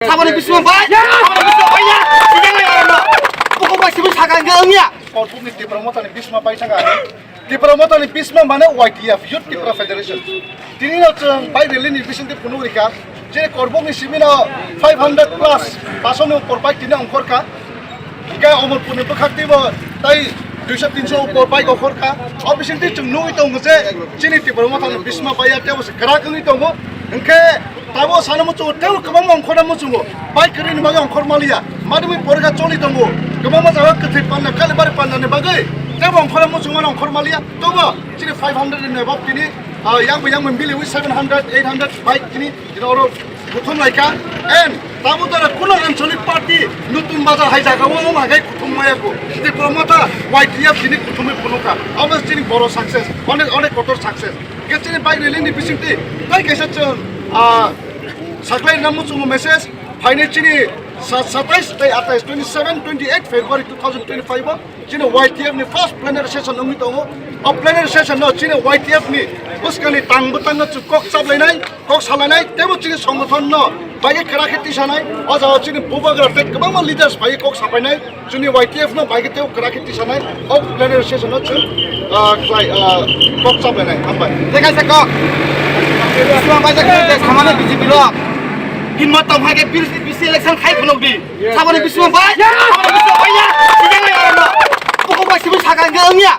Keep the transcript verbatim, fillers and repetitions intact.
Saboni bisma bai, saboni bisma bai ya, sijak lai aro no. Buku bai sibui saka hingke wngya. Korbukni Tipra Mothani bisma bai saka. Tipra Mothani bisma mane Y T F, Youth Tipra Federation. Tini no chwng bai rally ni bisingtwi phunuk rikha. Je Korbukni simi no five hundred plus, paso ni upor bai tini ongkhorkha. Hingke Omorpurni bwkhak teibo tai duiso tinso upor bai ongkhorkha. O bisingtwi chwng nugwi tongo je chini Tipra Mothani bisma bai ya teibo se kwrak wngwi tongo. Hingke Tabo sana muchungo, tebo kwbangma ongkhorna muchungo. Bike kwrwini bagwi ongkhor maliya. Madimwi porikha choli tongo. Kwbangma jaga kwthwi panda, Kalibari pandani bagwi. Tebo ongkhorna muchungmano ongkhor maliya. Tobo chini five hundred ni above tini, ah, yang bo yang bo biliwi seven hundred, eight hundred bike tini, tini oro kuthum laikha. And tabo dara kuno Anchalik Party Nutun Bazar hai jaga o wng hagai kuthum maya ko. Tipra Motha Y T F tini kuthumwi phunukha. Abo chini boro success. Onek, onek kotor success. Hingke chini bike rally ni bisingtwi tai kaisa chwng, ah, saklai na muchungo message phainai chini sa-, satais tei atais, twenty seven, twenty eight February two thousand twenty five o chini Y T F ni first plenary session wngwi tongo. O plenary session no chini Y T F ni bwskangni tang bwtang no chwng kok chaplainai, kok salainai, teibo chini songgothon no bai khe kwrak khe tisanai. O jaga chini bubagra tei kwbangma leaders bai kok sapainai. Chini Y T F no bai khe teibo kwrak khe tisanai, o plenary session no chwng, ah, khlai, ah, kok chaplainai, hambai. Tei kaisa kok. Bismang bai jakhe tei samano B J P rok. Hinma tong hai khe B C election khai phunuk di. Saboni bismang bai. Saboni bismang bai ya. Sijak lai aro no. Buku bai sibui saka hingke wngya.